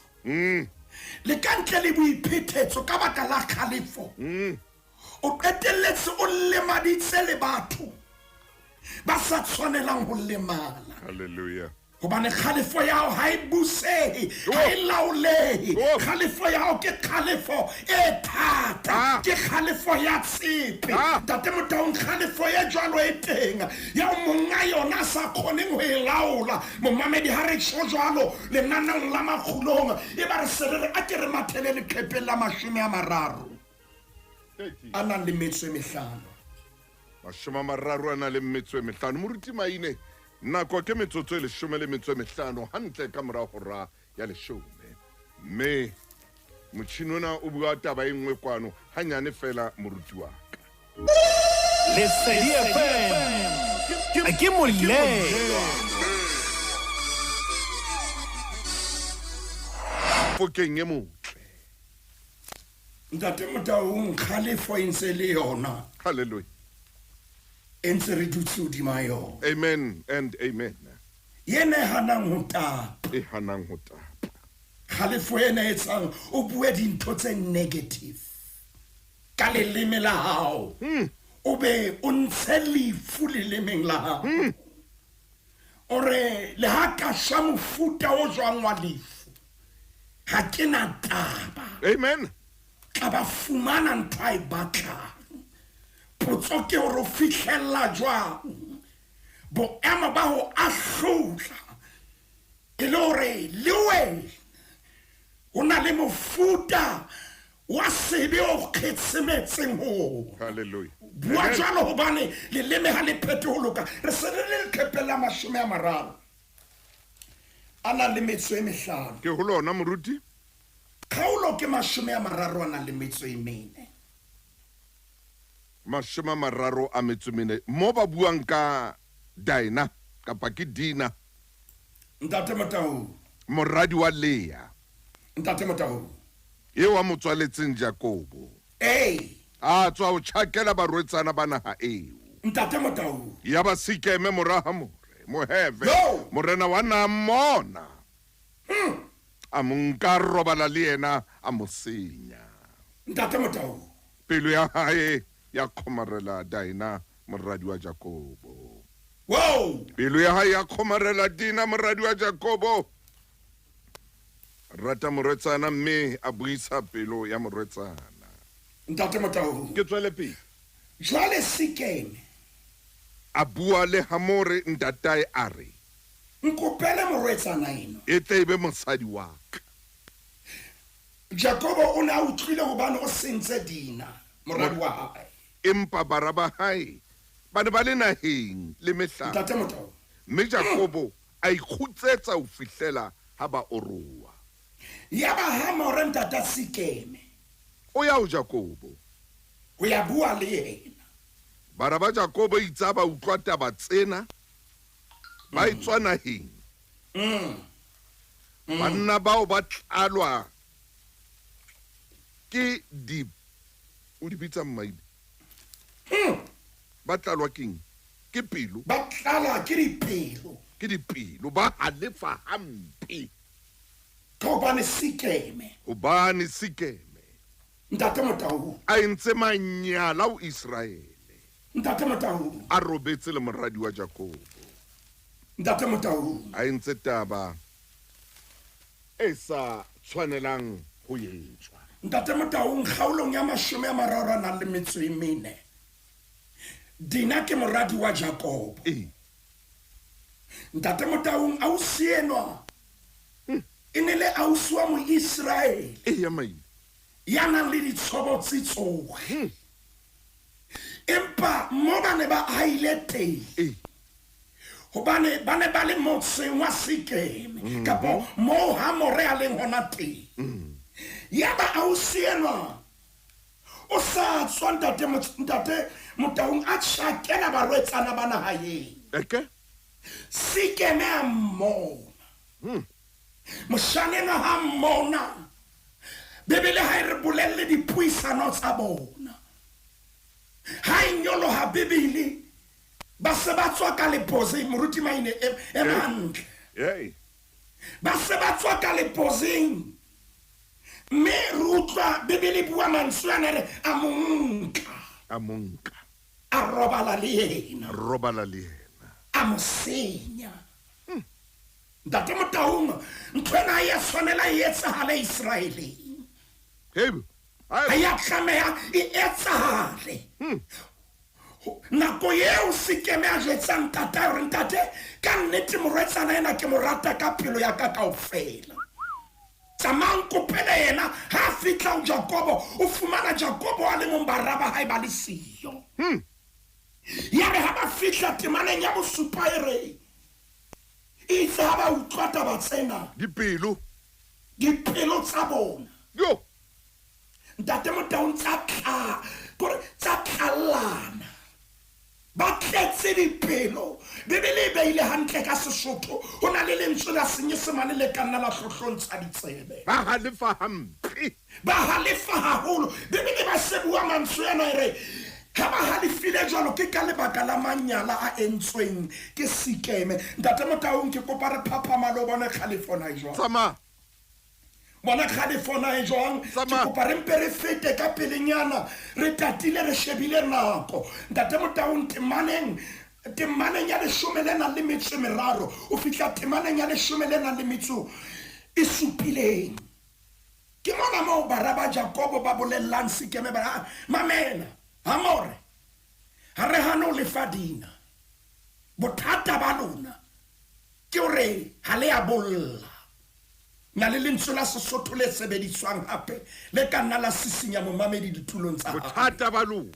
Le ka ntle le boiphethetso ka baka la kgalefo, o qetelletse o lemaditse le batho ba sa tshwanelang ho lemala. Hallelujah. Hobane kgalefo ya hao ha e busehe, ha e laolehe. Kgalefo ya hao ke kgalefo e thata, ke kgalefo ya tshepe. Ntate Motaung, kgalefo e jwalo e teng ya monga yona a sa kgoneng ho e laola. Momamedi, ha re tjho jwalo lenaneong la Makgulong, e ba re se re re a ke re mathele leqhepeng la 30 a nang le metso e mehlano. 30 a nang le metso e mehlano. Moruti Maine, nako ke metsotso e 15 hantle ka mora hora ya 10. Mme motjhini ona o bua taba e nngwe kwano hanyane fela, moruti wa ka. Lesedi FM ke molelo. Fokeng e motle. Ntate Motaung, kgalefo e ntse le yona. Hallelujah. E ntse re dutse hodima yona. Amen and amen. Yena e hanang ho tapa. E hanang ho tapa. Kgalefo ena e etsang o bue dintho tse negative ka leleme la hao. O be o ntshe lefu lelemeng la hao. O re le ha ka shwa mofuta o jwang wa lefu, ha ke na taba. Amen. Tla ba fumana ntho a e batlang. Potso ke hore o fihlella jwang boemo ba ho ahlola, e le hore le wena o na le mofuta wa sebe o kgetshemetseng ho ona. Hallelujah. Bua jwalo hobane leleme ha le phethe ho loka. Re se re le leqephe la 30 a nang le metso e mehlano. Ke ho lona, moruti? Kgaolo ke 30 a nang le metso e mene. 34. Mo ba buang ka Dina kapa ke Dina. Ntate Motaung. Moradi wa Lea. Ntate Motaung. Eo a mo tswaletseng Jakobo. Ee. A tswa ho tjhakela barwetsana ba naha eo. Ntate Motaung. Ya ba Sikeme mora Hamore, Moheve, Yo! morena wa naha mmona. A mo nka, a robala le yena, a mo senya. Ntate Motaung. Pelo ya hae ya kgomarela Dina, moradi wa Jakobo. Wow! Pelo ya hae ya kgomarela Dina, moradi wa Jakobo. Rata morwetsana mme a buisa pelo ya morwetsana. Ntate Motaung. Ke tswele pele. Jwale Sikeme a bua le Hamore ntatae a re, Nkopele morwetsana eno. E tle e be mosadi wa ka. Jakobo o ne a utlwile hobane o sentse Dina, moradi wa hae. Empa bara ba hae ba ne ba le naheng le mehlape. Ntate Motaung. Mme Jakobo a ikgutsetsa ho fihlela ha ba oroha. Yaba Hamore ntata Sikeme o ya ho Jakobo ho ya bua le yena. Bara ba Jakobo itse ha ba utlwa taba tsena, ba etswa naheng. Banna bao ba tlalwa ke di, o di bitsa mmaile? Ba tlalwa keng? Ke pelo. Ba tlalwa ke dipelo. Ke dipelo, ba halefa hampe. Ka hobane Sikeme. Hobane Sikeme. Ntate Motaung. A entse manyala ho Iseraele. Ntate Motaung. A robetse le moradi wa Jakobo. Ntate Motaung. A entse taba e sa tshwanelang ho etswa. Ntate Motaung, kgaolong ya 34 a nang le metso e mene. Dina ke moradi wa Jakobo. Ntate Motaung, ausi enwa e ne le ausi wa Moiseraele. Ya maine. Ya nang le ditshobotsi tsohle. Empa mo ba ne ba ahile teng. Hobane ba ne ba le motseng wa Sikeme, kapo moo Hamore a leng hona teng. Yaba ausi enwa o sa tswa ntate ntate Motaung a tjhakela barwetsana ba naha eo. Eke? Sikeme a mmona. Moshane enwa ha mmona, Bibele ha e re bolelle dipuisano tsa bona. Ha e nyoloha Bibele, ba se ba tswa ka leposeng, moruti Maine e hantle. Ba se ba tswa ka leposeng. Mme re utlwa Bibele e bua mantswe ana re a mo nka. A mo nka. A robala le yena. A robala le yena. A mo senya. Ntate Motaung, ntho ena ha e a tshwanela e etsahale Iseraeleng. Ha e a tlameha e etsahale. Nako eo Sikeme a jwetsang ntatae hore, Ntate, ka nnete morwetsana ena ke mo rata ka pelo ya ka kaofela. Tsamaya o nkopele yena. Ha a fihla ho Jakobo, o fumana Jakobo a le mong, bara ba hae ba le siyo. Yare ha ba fihla temaneng ya bosupa e re, Eitse ha ba utlwa taba tsena, Dipelo. Dipelo tsa bona. Yo! Ntate Motaung tsa tla, kore tsa tlallana. Ba tletse dipelo. Bibele e beile hantle ka Sesotho, ho na le lentswe la Senyesemane le ka nna la hlohlontsha ditsebe. Ba halefa hampe. Ba halefa haholo. Bibele ba se bua mantswe ana e re, Ha ba halefile jwalo ke ka lebaka la manyala a entsweng ke Sikeme. Ntate Motaung, ke kopa re phaphama le o bone kgalefo na e jwang. Tsamaya. Bona kgalefo na e jwang. Ke Tsamaya. kopa re mpe re fete ka pelenyana, re tatile re shebile nako. Ntate Motaung, temaneng, temaneng ya leshome le nang le metso e meraro, o fihla temaneng ya leshome le nang le metso e supileng. Ke mona moo bara ba Jakobo ba bolellang Sikeme ba re, Ah, mamela, Hamore, ha re hane ho le fa Dina. Bothata ba lona ke hore ha le a bolla. Na le lentswe la Sesotho le sebediswang hape le ka nna la sisinya momamedi ditulong tsa hae. Bothata ba lona.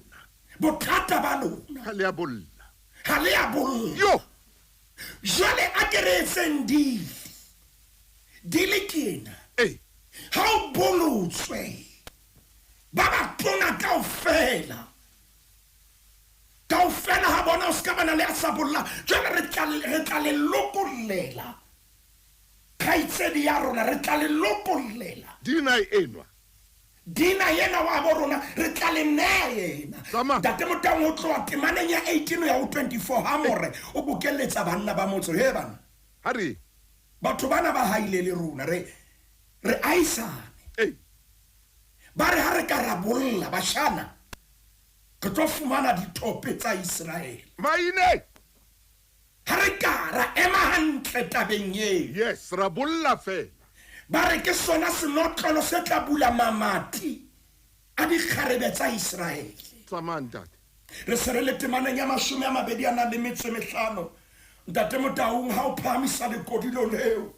Bothata ba lona. Ha le a bolla. Ha le a bolla. Yo! Jwale a ke re etseng dili. Dili ke ena. Ee. Ha o bolotswe, ba batona kaofela, kaofela ha bona, o se ka bana le a sa bollang. Jwale re tla, re tla le lokollela kgaitsedi ya rona, re tla le lokollela. Dina enwa. Dina yena wa bo rona, re tla le nea yena. Tsamaya. Ntate Motaung, ho tloha temaneng ya 18 ho ya ho 24, Hamore o bokelletsa banna ba motse. He banna. Ha re. Batho bana ba haile le rona, re, re ahisane. Ei. Ba re ha re ka ra bolla, bashana, re tlo fumana dithope tsa Iseraele. Maine! Ha re ka ra ema hantle tabeng eo. Yes, ra bolla feela. Ba re ke sona senotlolo se tla bula mamati a dikgarebe tsa Iseraele. Tsamaya, ntate. Re se re le temaneng ya 25 a nang le metso e mehlano. Ntate Motaung, ha o phahamisa lekodilo leo,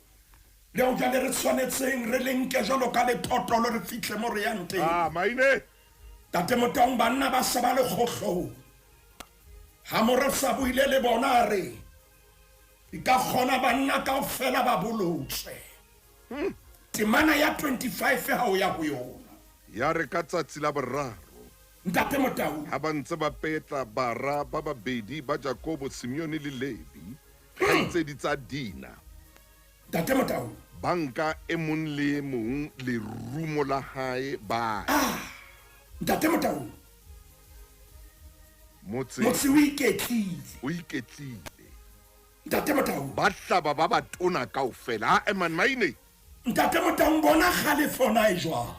leo jwale re tshwanetseng re le nke jwalo ka lethotolo re fihle mo re yang teng. Ah, maine! Ntate Motaung, banna ba se ba le kgohlong. Ha Moresa buile le bona a re, E ka kgona banna kaofela ba bolotswe. Temana ya 25 ha o ya ho yona. Ya re ka tsatsi la boraro, Ntate Motau. Ha ba ntse ba petla bara ba babedi ba Jakobo, Simeone le Levi, kgaitsedi tsa Dina. Ntate Motau. Ba nka e mong le e mong lerumo la hae, ba ya. Ah! Ntate Motau. Motse. Motse o iketlile. O iketlile. Ntate Motau. Ba hlaba ba batona kaofela. Ha eman maine. Ntate Motaung, bona kgalefo na e jwang?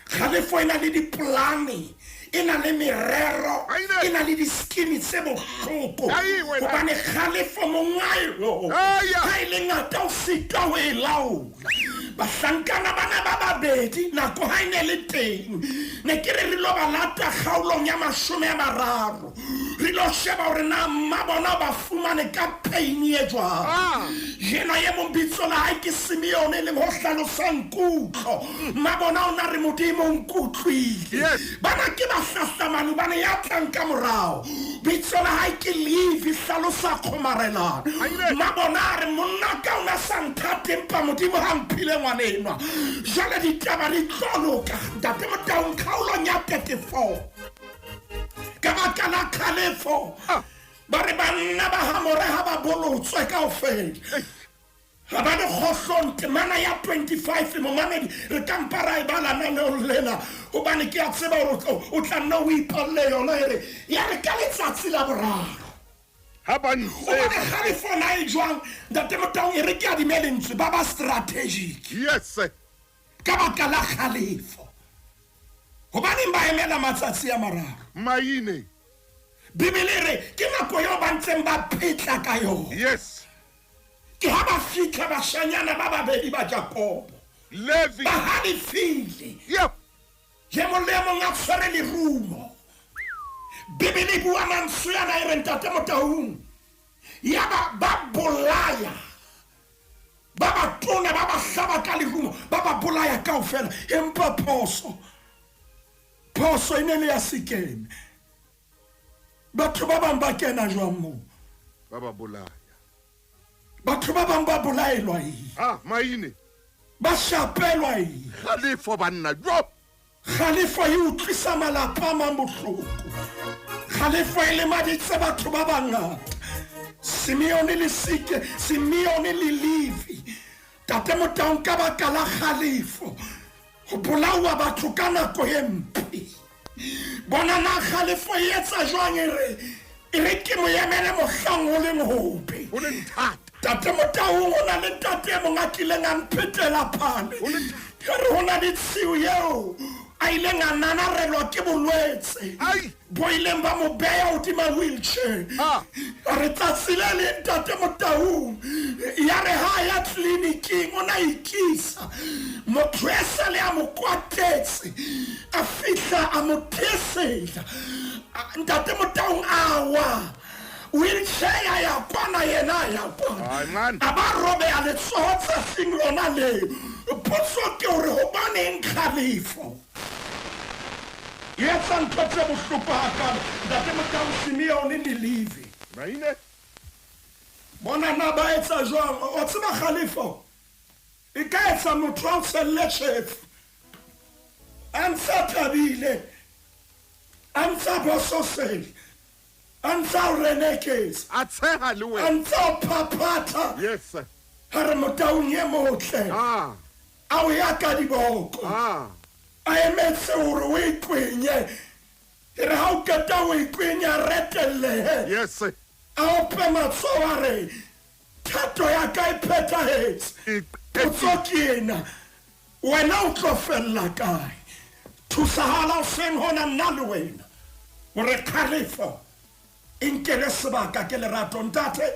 Kgalefo e na le dipolane, e na le merero, e na le di-scheme tse bohloko. Hobane kgalefo monga yona ha e le ngata o sitwa ho e laola. Bahlankana bana ba babedi nako ha e ne le teng, ne ke re re lo ba lata kgaolong ya 30. Re lo sheba hore na mma bona o ba fumane ka pain e jwang. Yena ye mong bitso la hae ke Simeone, e leng ho hlalosang kutlo. Mma bona o na re, Modimo o nkutlwile. Bana ke bahlahlamani hobane ya tlang ka morao bitso la hae ke Levi, hlalosa kgomarelano. Mma bona a re, Monna ka o na sa nthate, empa Modimo ha mphile ngwana enwa. Jwale ditaba di tlo loka. Ntate Motaung, kgaolong ya 34. Ka baka la kgalefo, ba re banna ba Hamore ha ba bolotswe kaofela. Ha ba le kgohlong, temana ya 25, momamedi, re ka mpa ra e bala naneong lena, hobane ke a tseba hore o tla nna o ipalle yona. E re, ya re ka letsatsi la boraro. Ha ba ntse Hobane kgalefo na e jwang, Ntate Motaung, e re ke adime lentswe, ba ba strategic. Yes, sir. Ka baka la kgalefo. Hobaneng ba emela matsatsi a mararo? Maine. Bibele e re ke nako eo ba ntseng ba phetla ka yona. Yes. Ke ha ba fitlha bashanyana ba babedi ba Jakobo. Levi. Ba halefile. Yep. E mong le e mong a tshwere lerumo. Bibele e bua mantswe ana e re ntate Motaung. Yaba ba bolaya ba batona ba ba hlaba ka lerumo ba ba bolaya kaofela empa phoso phoso e ne le ya Sikeme. Batho ba bang ba kena jwang moo? Ba ba bolaya. Batho ba bang ba bolaelwa eng? Ah, maine. Ba shapelwa eng? Kgalefo banna, jo. Kgalefo e utlwisa malapa a mang bohloko. Kgalefo e lemaditse batho ba bangata. Simeone le Sike, Simeone le Levi. Tate Motaung ka baka la kgalefo ho bolaoa batho ka nako e mpe. Bona na kgalefo e etsa jwang e re e re ke mo emele mohlang ho leng hobe. Ho leng thata. Tate Motaung ho na le ntate e mong a kileng a mphetela phale. Ho leng thata. Ke re ho na le tshiu eo a ileng a nanarelwa ke bolwetse Ai. bo ileng ba mo beya hodima wheelchair. Ah. A re tsatsi le leng ntate Motaung ya re ha a ya tleliniking o na ikisa motho e sale a mo kwatetse a fihla a mo thesela ntate Motaung a wa wheelchair ya ya kwana yena a ya kwana Ai, man. a ba robeha letsoho tsatsing lona leo. Potso ke hore hobaneng kgalefo e etsa ntho tse bohloko hakalo? Ntate Motaung, Simeone le Levi Maine. bona na ba etsa jwang? O tseba kgalefo e ka etsa motho a o tshelle tjhefu a ntse a thabile a ntse a bososela a ntse a o reneketsa A tsheha le a wena. ntse a o phaphatha Yes sir. a re Motaung e motle Ah. a o ya ka diboko Ah. a emetse hore o ikwenye e re ha o qeta o ikwenya a retellehe Yes sir. a ope matsoho a re thato ya ka e phethahetse. E Potso ke ena wena o tlo fella kae? Thusahala hoseng hona nna le wena hore kgalefo e nkele sebaka ke lerato. Ntate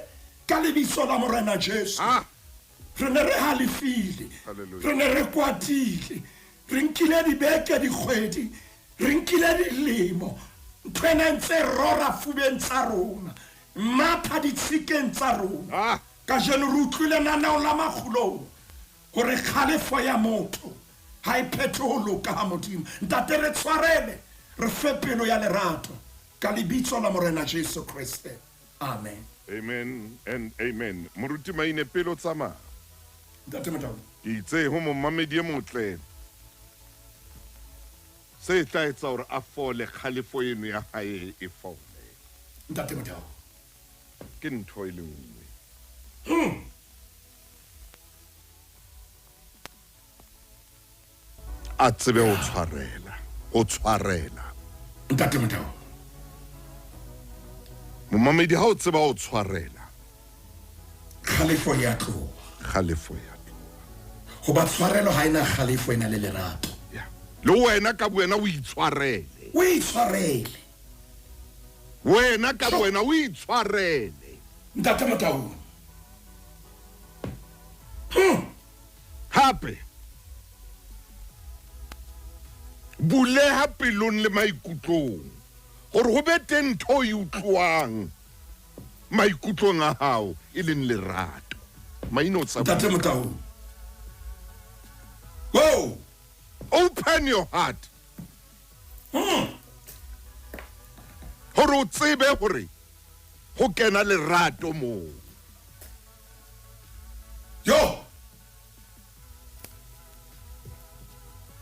ka lebitso la Morena Jesu Ah. re ne re halefile, Hallelujah. re ne re kwatile, re nkile dibeke dikgwedi, re nkile dilemo ntho ena e ntse e rora fubeng tsa rona matha ditshikeng tsa rona. Ah. Kajeno re utlwile naneo la makgulong hore kgalefo ya motho ha e phethe ho loka ha Modimo. Ntate re tshwarele, re fe pelo ya lerato ka lebitso la Morena Jesu Kriste. Amen. Amen and amen. Moruti Maine pele o tsamaya. Ntate Motaung. Ke itse ho momamedi e motle se tla etsa hore a fole kgalefo eno ya hae e fole. Ntate Motaung. Ke ntho e le nngwe. A tsebe ho tshwarela, ho tshwarela. Ntate Motaung. Momamedi ha o tseba ho tshwarela, Kgalefo ya tloha. Kgalefo ya tloha. Hoba tshwarelo ha ena kgalefo e na le lerato. Ya. Le wena ka bowena o itshwarele. O itshwarele. Wena ka bowena o itshwarele. Ntate Motaung. Hape buleha pelong le maikutlong hore ho be teng ntho e utlwang maikutlong a hao e leng lerato. Maine o tsamaya. Ntate Motaung. Go. Open your heart. Hore o tsebe hore ho kena lerato moo. Yo.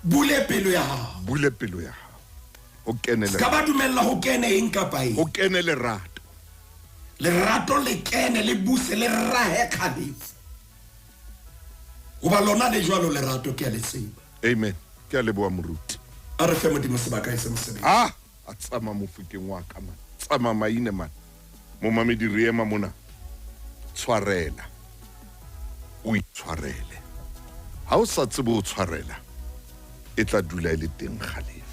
Bule pelo ya hao. Bule pelo ya hao. Ho kene Ska lerato. ba dumella ho kene eng kapa eng. Ho kene lerato. Lerato le kene le buse le rahe kgalefo. Hoba lona le jwalo lerato ke a le tseba. Amen. Ke a leboha moruti. A re fe Modimo sebaka e se mosebetsi. Ah, a tsamaya mofokeng wa ka man. Tsamaya maine man. Momamedi re ema mona. Tshwarela. O itshwarele. Ha o sa tsebe ho tshwarela, e tla dula e le teng kgalefo.